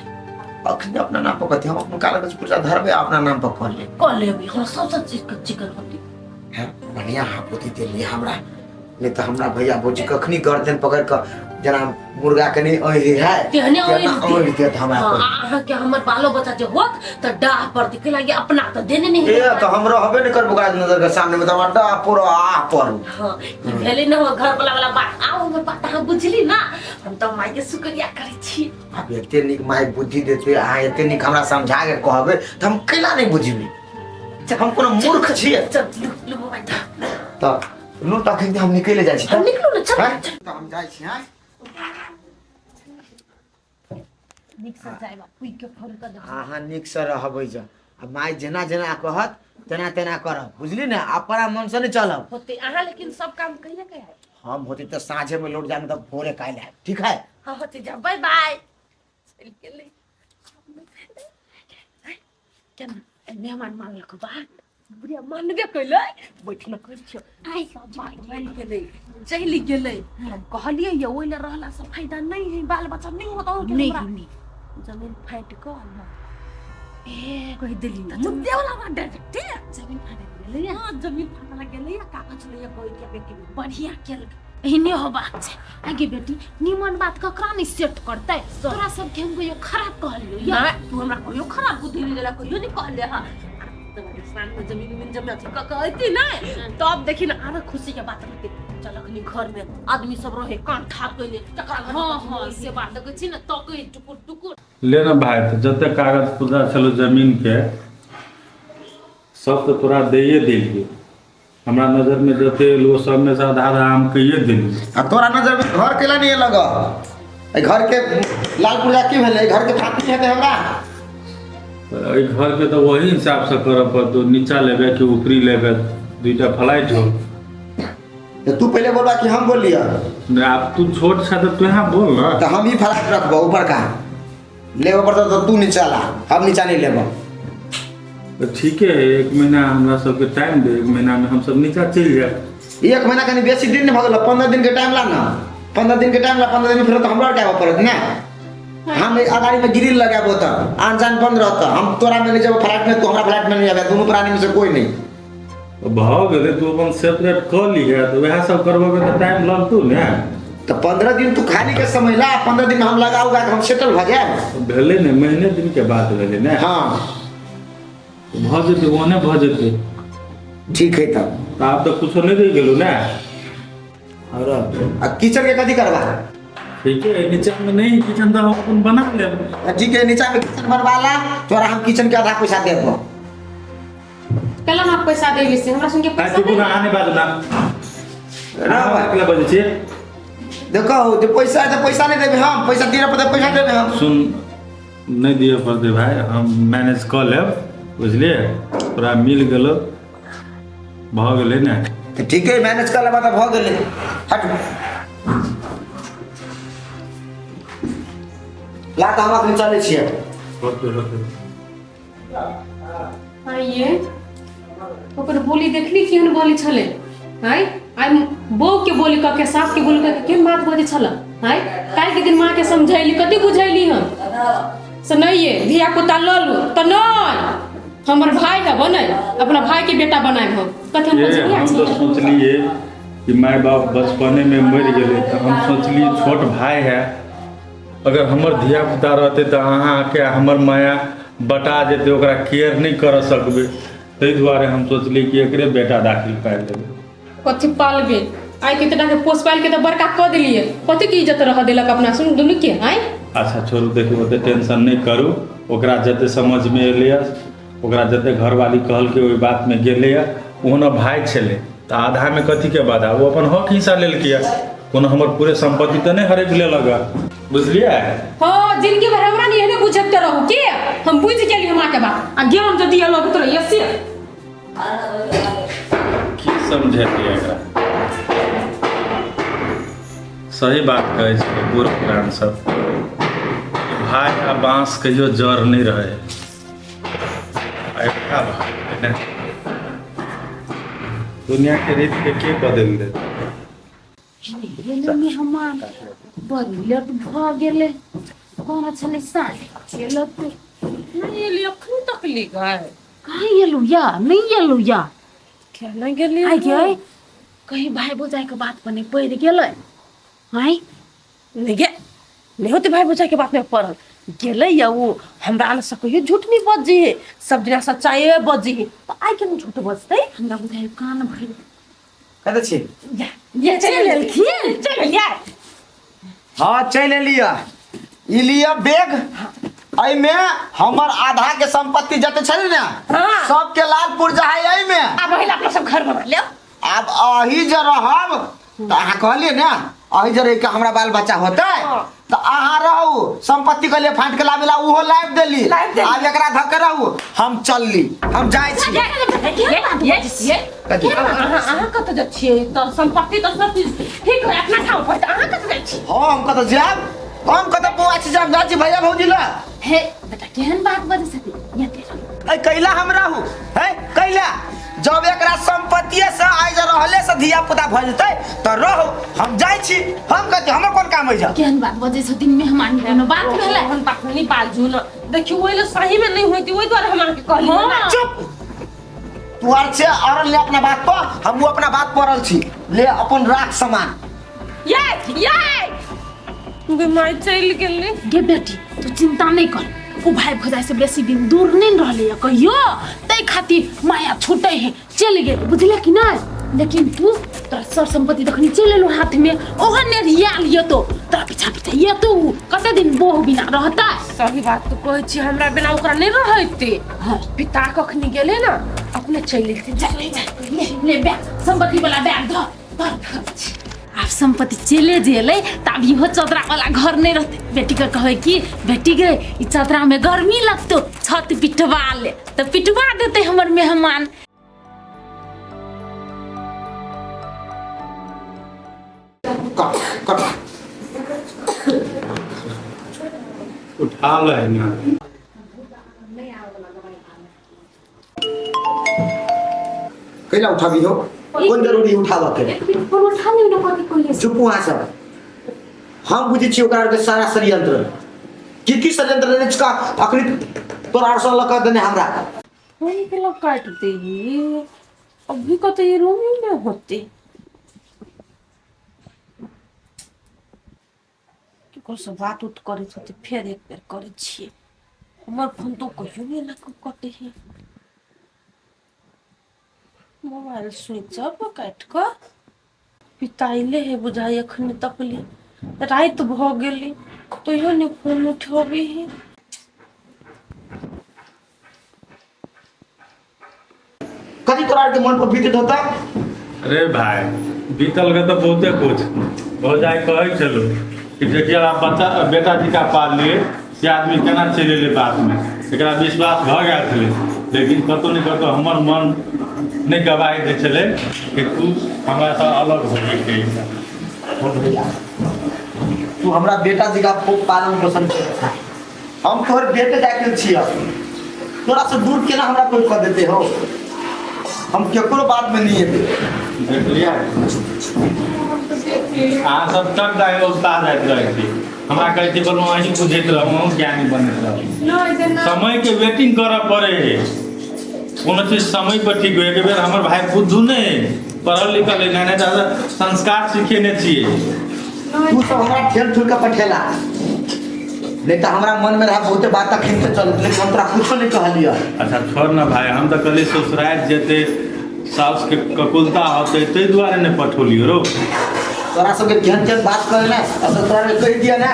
अखनी अपना नाम पर कथी? हम अपन कागज पुर्जा धरबै आ अपना नाम पर कऽ लेब। कऽ लेबै, हमरा सबसँ चिकन चिकन होती। है बढ़िया, अहाँ बुद्धि देलियै हमरा। नहि तऽ हमरा भैया भौजी कखनी गर्दन पकड़ कऽ जेना मुर्गा के नहि अहि है, तेहने तेना अहि अहि देत हमरा। हाँ, कोइ। अहाँके हमर बालो बच्चा जे होत तऽ डाह पड़तै, कैला कि अपना तऽ देने नहीं। ए, तऽ हम रहबे नहि करबो ओकरा नजर के सामने में, तऽ हमरा डाह पड़ो आह पड़ू। हाँ, ई भेलै ने हमर घर वाला वाला बात। आउ, हमर बात अहाँ बुझली ना, हम तऽ माय के शुक्रिया करै छी। आब एते नीक माय बुद्धि देते, अहाँ एते नीक हमरा समझा के कहबै तऽ हम कैला नहि बुझबै? हम कोनो मूर्ख छियै? चल, लू लू मोबाइल दऽ। तऽ लू, तखन हम निकलि जाइ छी। हम निकलू ने, चल। हैं? तऽ हम जाइ छी, हैं? नीक से जायब, पुई के फोन कर देब। अहाँ नीकसँ रहबै जँ आ माय जेना जेना कहत तेना तेना करब, बुझली ने? अपना मनसँ नहि चलब। होते अहाँ, लेकिन सब काम कहिया के है? हम होते तऽ साँझेमे लौट जायब, तऽ भोरे काल्हि आयब, ठीक है? हाँ, होते जा, बाय बाय। चलि गेलै केना मेहमान मानलक बात, बुढ़िया मानबे कैलै। बैठ न, कहै छियौ सब बात मानि गेलै, चलि गेलै। हम कहलियै ये ओहि लए रहलासँ फायदा नहि है, बाल बच्चा नहि होत अहाँके। नहि। हमरा नहि। जमीन फाटि कऽ न। ए कहि देली मुद्दे वाला बात डायरेक्ट जमीन फाटे गेलै हां जमीन फाटला गेलै या कागज लैया कहि के बेटी बढ़िया केलक एहने होबाक छै। आगे बेटी, निमन बात ककरा नहीं सेट करतै? तोरा सबके हम कहियो खराब कहलियो या? ना, तू हमरा कहियो खराब बुद्धि नहीं देला, कहियो नहीं कहले। हां, साँझ में जमीन उमीन जब अथी क के अयती ने, तब देखी ना आरो खुशी के बात रहते। चल अखनी घर में आदमी सब रहे, कान ठार कइले तकरा घर में हाँ कथी हाँ होई। से बात देखै छी ने, तकै टुकुर टुकुर। ले ने भाई, तऽ जते कागज पुर्जा छलो जमीन के सब तऽ तोरा दैये देलियै। हमरा नजर में जते एलो सब में से आधा आधा आम कहिए देलियै। आ तोरा नजर में घर केला नहीं लग? एहि घर के लाल पुर्जा की भेलै? एहि घर के फाटनी हेतै हमरा? तऽ एहि घर के तऽ वही हिसाब से करऽ पड़तौ, नीचा लेबै कि ऊपरी लेबै, दुईटा फ्लाइट हो। तऽ तू पहिले बोलबा कि हम बोलिए? नहि, आब तू छोट छ तऽ तू यहाँ बोल ना। तऽ हम ई फ्लाइट रखबो, ऊपर का लेबऽ पड़तौ तऽ तू नीचा ला, हम नीचा नहीं लेबो। तऽ ठीके है, एक महीना हमरा सबके टाइम दे, एक महीना में हम सब नीचा चलि जायब। एक महीना कनि बेसी दिन नहि भऽ गेल? 15 दिन के टाइम ला ना, 15 दिन के टाइम ला। 15 दिन फेर तऽ हमरा आरके आबऽ पड़त ने। हम एहि अगाड़ी में ग्रिल लगाबो तऽ आन जान बंद रहत। हम तोरा में नहीं जेबो फ्लैट में, तू हमरा फ्लैट में नहीं आबे, दुनू प्राणी में से कोई नहीं। भऽ गेलै, तू अपन सेपरेट कऽ लिहे तऽ वएह सब करबेबै तऽ टाइम लगतौ ने। तऽ 15 दिन तू खाली के समय ला, 15 दिन में हम लगा उगा के हम सेटल भऽ जायब। भेलै ने, महीने दिन के बात भेलै ने। हाँ। भऽ जेतै, ओहने भऽ जेतै। ठीक है तब। तऽ आब तऽ कुछो नहि रहि गेलौ ने। और आ किचन के कथी करबा? ठीक है, नीचा में नहीं, किचन तऽ हम अपन बना लेब। तऽ ठीक है, नीचा में किचन बनवा ला, तोरा हम किचन के आधा पैसा देबो। कल हम पैसा देबै से हमरा सुन के आइ पैसा तू नहीं। अहाँ नहि बाजू ना। ना अहाँ अकेला बजै छियै। देखो, जे पैसा है तऽ पैसा नहीं देबै हम, पैसा दिअ पड़तै, पैसा देबै हम। सुन, नहि दिअ पड़तै भाय, हम मैनेज कऽ लेब, बुझलियै? तोरा मिल गेलो, भऽ गेलै ने। तऽ ठीक है, मैनेज कर लेबा तऽ भऽ गेलै। हट ला, तऽ हम अखन चलै छियै। होतै होतै। आइए ओकर बोली देखली, केहन बोली छलै? आँय, आइ बहू के बोली कऽ के, सास के बोली कऽ के केहन बात बजै छल? आँय, काल्हिके दिन माँके समझैली, कते बुझैली हम से नहि ये धिया पुता लऽ लू, तऽ नहि, हमर भाय है बनै, अपना भाय के बेटा बनायब हम। कते हम ये मजबूर हम तऽ छी। सोचलिए कि माय बाप बचपने में मरि गेलै, तऽ हम सोचलिए छोट भाय है, अगर हमर धिया पुता रहतै तऽ अहाँके हमर माया बटा जेतै, ओकरा केयर नहि करऽ सकबै, ताहि दुआरे हम सोचलिए कि एकरे बेटा दाखिल पाबि लेबै। कथी पालबे? आइ के के पोस पालि के तऽ बड़का कऽ देलियै, कथी के इज्जत रह देलक अपना सुन दुनू के? आँय। अच्छा छोड़ू, देखू, ओते टेंशन नहि करू। ओकरा जते समझमे एलैए, ओकरा जते घरवाली कहलकै, ओहि बातमे गेलैए। ओहनो भाय छलै तऽ आधामे कथीके बाधा? ओ अपन हक हिस्सा लेलकैए, कोनो हमर पूरे सम्पत्ति तऽ नहि हड़पि लेलक हँ, बुझलियै? हाँ, जिंदगी भर हमरा नहीं एहने बुझते रहू के हम बुझि गेली हमरा के बात आ ज्ञान जदि अलग तो रहिए से। की समझेलियै एकरा? सही बात कहै छै बूढ़ पुरान सब, भाय आ बाँस कहियो जड़ नहि रहै। आ एकटा भाय ने दुनिया के रीत के के बदलि देत? गेलै मेहमान, बड़ी लेट भऽ गेलै। कोना छलै साँझ गेलक? नहि एली अखन तक ली गए। कहाँ एलू या नहि एलू या? केना गेली? आइ गे, कहीं भाई भौजाई के बात पर नहि पड़ि गेलै? आँय। नहि गे, नहि होते भाई भौजाई के बात में पड़ल गेलै या। ओ हमरा लग से कहियो झूठ नहीं बजी है, सब दिना सच्चाई बजी है, तऽ आइ केना झूठ बजतै? हमरा बुझाइ कान भरि कतऽ छी? या ये चलि एलखिन, चलि एलियै। हाँ, चलि एलियै। ई लिअ बैग, एहिमे हमर आधा के संपत्ति जते छलै ने, सबके लाल पुर्जा है एहिमे। आब ओहि अपना सब घर बना लेब। आब अही जे रहब तऽ अहाँ कहलियै ने, अही जे रहि के हमरा बाल बच्चा होतै तऽ अहाँ रहू। संपत्ति कहलियै फाँटि के लाबे ला, ओहो लाबि देली। लाबि देली। आब एकरा धऽ के रहू, हम चलली, हम जाइ छी। ये कथी? अहाँ अहाँ कतऽ जाइ छियै? तऽ संपत्ति तऽ सब चीज ठीक है अपना ठाम पर, तऽ अहाँ कतऽ जाइ छी? हम कतऽ जायब? हम कतऽ बौआ छी? जायब, जाइ छी भैया भौजी लग। हे बेटा, केहन बात बजै छथिन? यहाँ तेरा ऐ कैला हम रहू है? कैला जब एकरा संपत्तिये से आइ जे रहले से धिया पुता भऽ जेतै तऽ रहो। हम जाइ छी, हम कथी, हमर कोन काम अछि? केहन बात बजै छथिन मेहमान? कोनो बात भेलै? हम बात नहीं बाजू न, देखियौ ओहि लए सही में नहीं होती, ओहि दुआरे हम अहाँके कहली ना। चुप तू आर छे अरल ले अपना बात पर, हमहूँ अपना बात पर रहल छी। ले अपन राख सामान। ये ये गे माय चलि गेलै। गे बेटी, तू चिंता नहीं कर, ओ भाई भौजाई से बेसी दिन दूर नहीं रहले है कहियो, तै खातिर माया छूटे है चल गेल, बुझले कि नहीं? लेकिन तू तोरा सर संपत्ति तखनी चल एलो हाथ में, ओहो ने रिया लियो तो तोरा पीछा पीछा ये तो उ कते दिन बोह बिना रहता? सही बात तो कहै छी, हमरा बिना ओकरा नहीं रहते। हाँ। पिता कखनी गेलै ना अपने चलि एलथिन। जा ले जा, ले ले बैग, संपत्ति वाला बैग धर धर धर। आब संपत्ति चले जेलै तऽ आब इहो चदरा वाला घर नहीं रहते। बेटी के कहै कि बेटी गे, ई चदरा में गर्मी लगतो, छत पिटवा ले, तऽ पिटवा देते हमर मेहमान। कट कट। उठा ले ना। कैला उठाबी हो? कोन जरूरी उठाबऽ के? एक मिनट, फोन उठा लियौ ने, कथी कहिए? चुप अहाँ सब। हम बुझै छी ओकरा आरके सारा षड्यंत्र, की की षड्यंत्र रहै छै अखनी तोरा आर सँ लऽ कऽ देने हमरा। फोन केला काट दे, अभी कतौ ये रूम ही में होते, केकरो से बात उत करै होते। फेर एक बेर करै छियै, हमर फोन तो कहियो नहि एना कऽ कटै है। मोबाइल स्विच ऑफ काटि कऽ पिताइले है बुझाइ। अखनी तकली राति भऽ गेलै तैयो नहि फोन उठबै है। कथी तोरा आरके मन पर बीतैत होता? अरे भाई, बीतल के तो बहुते कुछ। भौजाई कहै छलू कि देखिए आप बच्चा बेटा जी का पाल लिए से आदमी केना चलि एलै बादमे, एकरा विश्वास भऽ गेल छलै, लेकिन कतहु ने कतहु हमर मन नहि गवाही दै छलै कि तू हमरासँ अलग हो जेतै। हो भैया, तू हमरा बेटा जकाँ खूब पालन पोषण केने छह। हम तोहर बेटे जाके छियह, तोरा से दूर केना हमरा कोई कऽ देते हो? हम केकरो बात में नहीं एबै। देखलियै, अहाँ सब तक दाइ उगता जाइत रहै छी। हमरा कहै छी बोलू, अहीं बुझैत रहू, अहूँ ज्ञानी बनैत रहू। समय के वेटिंग करऽ पड़े है, कोनो चीज समय पर ठीक हो। एक बेर हमर भाई बुद्धू नहि है, पढ़ल लिखल है, नहि तऽ संस्कार सिखेने छियै। तू सब हमरा ठेल ठुल के पठेला, नहीं तो हमरा मन में रहा बहुते बात अखन से चलत, लेकिन हम तोरा कुछो नहीं कहलियह। अच्छा छोड़ ना भाई, हम तऽ कहलियै ससुरारि जेतै, साउसके ककुलता होतै, ताहि दुआरे नहि पठौलियौ रौ। तोरा सबके केहन केहन बात कहे ना, असल तोरा के कहि दिया ना।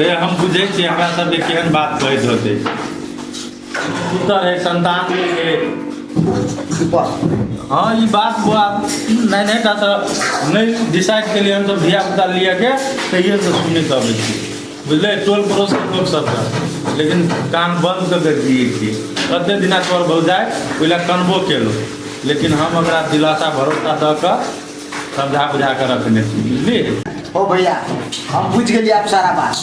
रे हम बुझै छियै हमरा सबके केहन बात कहैत होतै। पुत्र है, संतान है। हाँ, ई बात बुआ नहि नहि टा तऽ नहि डिसाइड केलियै हम सब धिया पुता लिए के तहिए से सुनैत अबै छी, बुझलै, टोल पड़ोसके लोक सबके, लेकिन कान बंद कऽ के जियै छियै। कते दिना तोहर भौजाइ ओहि लए कनबो केलहुँ, लेकिन हम ओकरा दिलासा भरोसा दऽ कऽ समझा बुझा कऽ रखने छी, बुझलियै? ओ भैया, हम बुझि गेलियै आब सारा बात।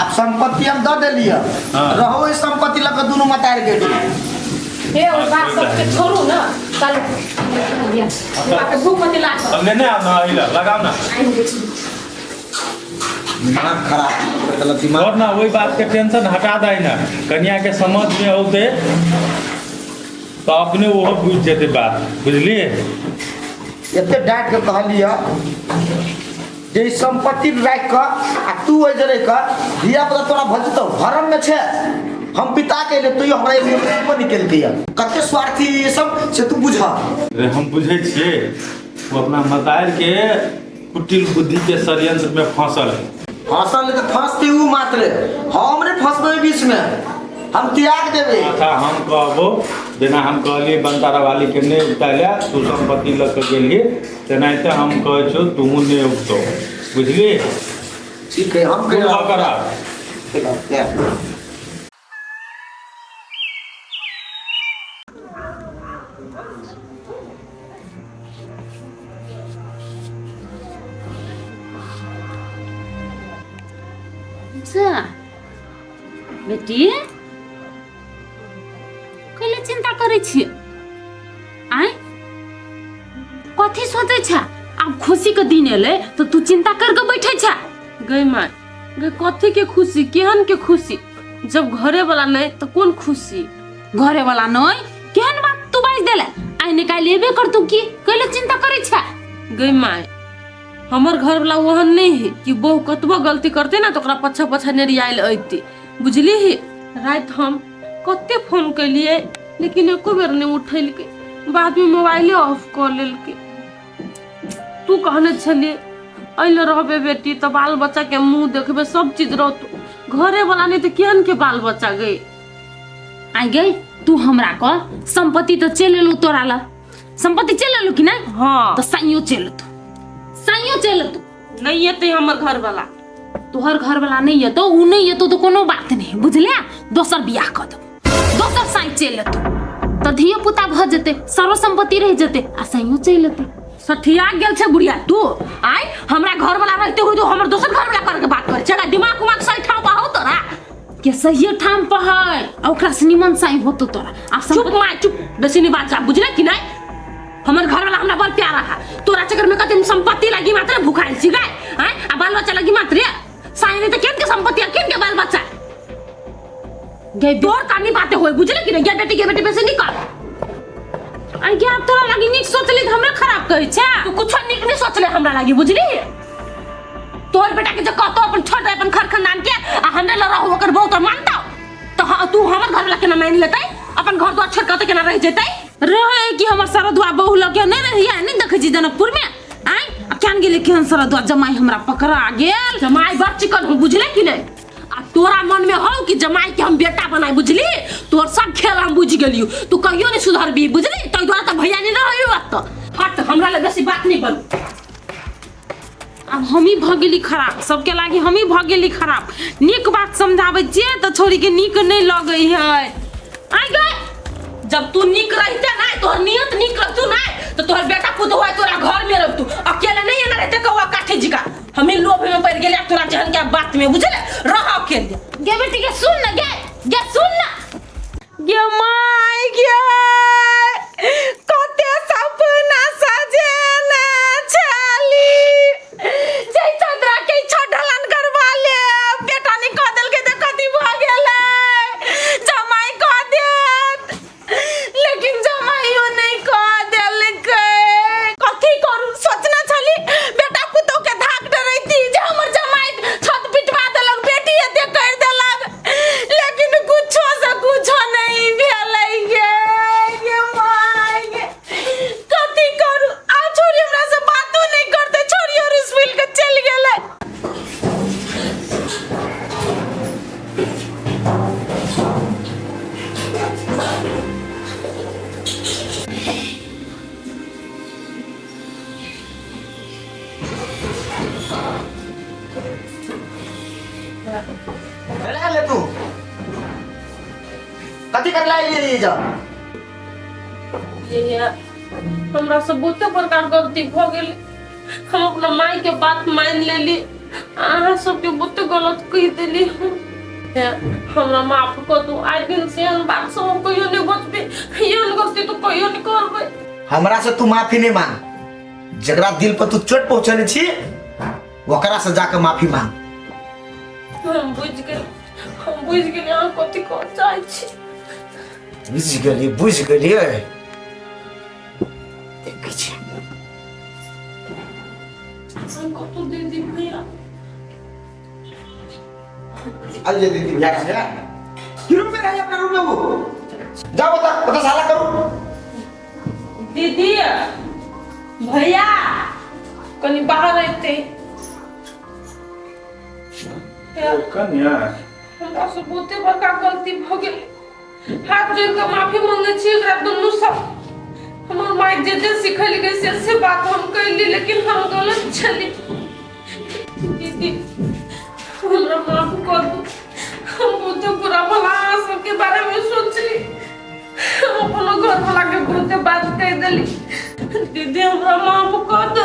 आब संपत्ति हम दऽ देलियै। हाँ। रहो ई संपत्ति लऽ कऽ दुनू मतारि गेली। हे, ओहि बात सबके छोड़ू ने, चलू बात भूख मत लागल। अब लेने आब ना, एहि लए लगाउ ना। आइ हो छी। दिमाग खराब कर देलक दिमाग। और ना ओहि बात के टेंशन हटा दै ना, कनिया के समझ में औते तऽ अपने ओहो बुझि जेतै बात, बुझलियै? एते डाँटि कऽ कहलियै जे ई संपत्ति राखि कऽ आ तू ओहि जे रहि कऽ धिया पुता तोरा भऽ जेतौ, भरम में छै। हम पिता के एलियै तैयो हमरा एगो फोन नहि केलकै। कते स्वार्थी ई सब से तू बुझ। रे हम बुझै छियै, ओ अपना मतारि के कुटिल बुद्धि के षड्यंत्र में फंसल है। फंसल तऽ फंसती ऊ मात्र, हम नहि फंसबै ओहि बीच में, हम त्याग देबै। अच्छा हम कहबो, जेना हम कहलियै बनतारा वाली के नहि उपताले, तू संपत्ति लऽ कऽ गेलही, तेनाहिते हम कहै छौ तूहू नहि उपतो, बुझली? ठीक है, हम दूर भऽ कऽ रह। कह अच्छा बेटी, कैले चिंता करै छियै? आँय, कथी? कथी सोचै छै? आब खुशी के दिन एलै तऽ तू चिंता कर के बैठे छै। गई माय गई, कथी के खुशी, केहन के खुशी? जब घरे वाला नहीं तो कौन खुशी? घरे वाला नहीं केहन बात तू बाजि देले? आइ ने काल्हि एबे करतौ, की कैले चिंता करै छै? गई माय, हमर घर वाला ओहन नहीं है कि बहु कतबो गलती करते ना तो ओकरा पछा पछा नेरियायल अयते, बुझली ही? राति हम कते फोन कैलिए लेकिन एको बेर नहीं उठेलकै, बाद में मोबाइले ऑफ कऽ लेलकै। तू कहने छलिए अइले रहबे बेटी तऽ बाल बच्चा के मुंह देखबे, सब चीज रहतो, घरे वाला नहीं तऽ केहन के बाल बच्चा गई? आइ गई, तू हमरा कह, संपत्ति तऽ चलि एलौ तोरा लग, संपत्ति चलि एलौ कि नहि? हाँ। तऽ साइयो चलि एतौ, साइयो चलि एतौ। नहीं एतै हमर घर वाला। तोहर घर वाला नहीं एतौ, उ नहीं एतौ तऽ कोनो बात नहीं, बुझले? दोसर बियाह कऽ देबौ, दोसर साइ चलि एतौ तऽ धियो पुता भऽ जेतै, सर्व संपत्ति रहि जेतै आ साइयो चलि एतै। सठिया गेल छै बुढ़िया तू। आइ हमरा घर वाला रहते हुए तू हमर दोसर घर वाला करके बात करे छै, दिमाग उमाग सही ठाम पर हौ तोरा? के सही ठाम पर है आ ओकरा से निमन साइ होतो तोरा। आ चुप माय चुप, बेसी नहीं बात जा, बुझले कि नहीं? हमर घर वाला हमरा बड़ प्यारा है, तोरा चक्कर में कते संपत्ति लगी मात्र भुखाइल छी गाय, आय आ बाल बच्चा लगी मात्र साइ नहीं त केन के संपत्ति आ केन के बाल बच्चा गई तोर कानी बातें होय, बुझले कि नहीं? गे बेटी, गे बेटी बेसी नहीं कर। आई गे, आब तोरा लागी नीक सोचली त हमरा खराब कहै छै। तू कुछो नीक नहीं सोचले हमरा लागी, बुझली? तोर बेटा के जो कहतो अपन छोड़ दे अपन घर खानदान के आ हमरे ल रहो ओकर बहुत मानतो तो तू हमर घर वाला केना मान लेतै? अपन घर द्वार छोड़ के ओतऽ केना रह जेतै? रहे कि हमर सरदुआ बहु लग के नहीं रहिया, नहीं देखै छी जनकपुर में? आय आ केहन गेलै, केहन सरदुआ जमाई हमरा पकड़ा गेल। जमाई बड़ चिकन हो, बुझले कि नहीं? आ तोरा मन में हो कि जमाई के हम बेटा बनाए, बुझली? तोर सब खेल हम बुझ गेलियो, तू कहियो नहीं सुधरबी, बुझली? तै दुआरे तऽ भैया नहीं रहियो एतऽ। हट, हमरा लग बेसी बात नहीं बन। आब हमही भऽ गेली खराब, सबके लागी हमही भऽ गेली खराब। नीक बात समझाबै छियै तऽ छोड़ी के नीक नहीं लगै है। आइ गए जब तू नीक रहिते ना, तोहर नियत नीक रहतू ना, तो तोहर बेटा पुतोह है तोरा घर में रहतू, अकेले नहीं एना रहते कौआ काठी जिका। हमें लोभ में पड़ गेले तोरा जहन के बात में, बुझले? रह अकेले। गे बेटी के सुन ना, गे गे सुन ना। गे my गे, कते सपना सजेने छली जै चंद्रा के छो ढलान करवा ले, बेटा नहीं कह देलकै तऽ कथी भऽ गेलै, जमाई कह देत, लेकिन जमाइयो नहीं कह देलकै। कथी करू, सोचना छली बेटा पुतोह के धाक डरैती जे हमर जमाई छत पिटवा देलक, बेटी एते कर देलक, लेकिन कुछो से कुछो नहीं भेलै। गे गे my गे, कथी करू? आ छोरी हमरा से बातो नहीं करते, छोरी और स्कूल के चल गेलै। चला ले तू कथी कर ला ये जा? ये हमरा से बहुते बड़का गलती भऽ गेल, हम अपना माय के बात मान लेली, अहाँ सबके बहुते गलत कहि देली। हे, हमरा माफ कऽ दू, आइ दिन से एहन बात सब हम कहियो नहीं बजबै, एहन गलती तो कहियो नहीं करबै। हमरा से तू माफी नहीं मांग, जकरा दिल पर तू चोट पहुंचने छी ओकरा से जाके माफी मांग। हम बुझि गेली, हम बुझि गेली अहाँ कथी कहऽ चाहै छी। बुझि गेली, बुझि गेलियै। देखै छी हम कतौ दीदी भैया आज दीदी भैया का है कि रूम में रही, अपना रूम में वो जाओ, बता बता साला करो। दीदी भैया कनी बाहर अयतै। कन्या, हमरा से बहुते बड़का गलती भऽ गेल, हाथ जोड़ के माफी मांगे छी एकरा दुनू सब। हमर माय जे जे सिखेलकै से बात हम कैली, लेकिन हम गलत छली। दीदी हमरा माफ कर दू, हम बहुते बुरा भला अहाँ सबके बारे में सोचली, हम अपनो घर वाला के बहुते बात कह देली। दीदी हमरा माफ कर दू।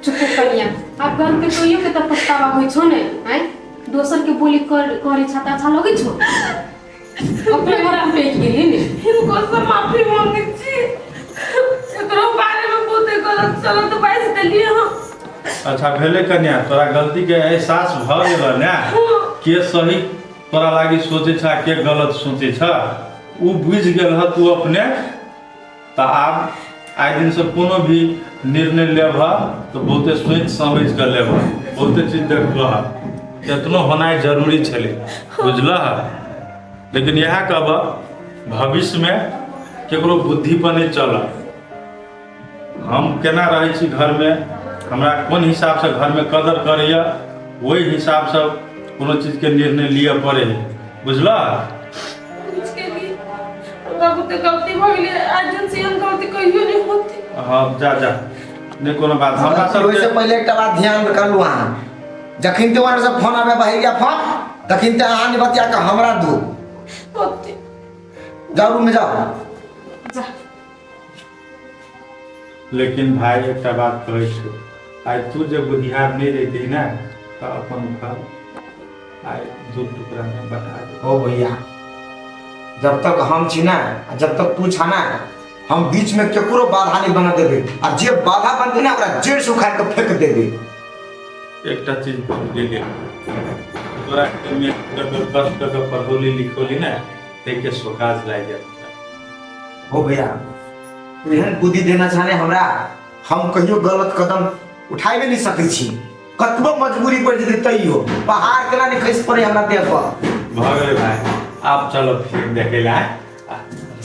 चुप कनिया, आब गलती कहियो के तऽ पछतावा होइ छौ ने? आँय, दोसर के बोली कर करे छा तऽ अच्छा लगै छौ? अपने घर हम फेंक गेली ने। हिनको से माफी मांगे छी, एकरो बारे में बहुते गलत अच्छा भेलै कन्या, तोरा गलती के एहसास भऽ गेल ने? के सही तोरा लागी सोचै छ, के गलत सोचै छ, उ बुझि गेल ह तू अपने। तऽ आब आइ दिनसँ कोनो भी निर्णय लेबह तऽ बहुते सोचि समझि कऽ लेबह, बहुते चीज देखबह। एतनो होनाइ जरूरी छलै, बुझलह? लेकिन इएह कहबह, भविष्यमे केकरो बुद्धि पर नहि चलह। हम केना रहै छी घरमे, हमरा कोन हिसाबसँ घरमे कदर करैए, ओहि हिसाबसँ कोनो चीजके निर्णय लिअ पड़ै है, बुझलह? बुझि गेली, हमरा बुते गलती भऽ गेलै। आज दिन से एहन गलती कहियो नहि होतै। हँ, जा जा, नहि कोनो बात। हमरा ओहिसँ सबके पहिले एकटा बात ध्यान रखलहुँ अहाँ, जखन ते ओनरसँ फोन आबै बहरिया फोन, तखन ते अहाँ नहि बतिया कऽ हमरा दू। होतै। जाउ, रूममे जाउ। जा। लेकिन भाय, एकटा बात कहै छौ, आइ तू जे बुधियार नहि रहितही ने तऽ अपन घर आइ दू टुकड़ामे बटा दे। ओ भैया, जब तक हम छी ना आ जब तक तू छा ना, हम बीच में केकरो बाधा नहीं बना देबे, आ जे बाधा बनते ना ओकरा जड़ से उखाड़ के फेंक देबे। एकटा चीज भूल गेलियै, तोरा मे कष्ट कऽ के पढ़ौली लिखौली ने, ताहिके सोकाज लागि गेल। हो भैया, तू एहन बुद्धि देना चाहने हमरा, हम कहियो गलत कदम उठाबे नहीं सकै छी। कतबो मजबूरी पड़ि जेतै तैयो पहाड़ केना नहि खसि पड़े हमरा देह पर। भऽ गेलै भाय, आब चलो फिल्म देखै लए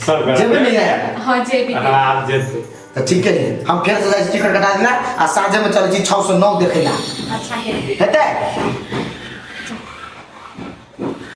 सब। जेबै नहीं है? हाँ, जेबी। हाँ, आब जेतै। तऽ ठीक है, हम फेर से जाइ छी टिकट कटा देला आ साँझे में चलै छी 609 देखै ला। अच्छा, हेतै। हेतै।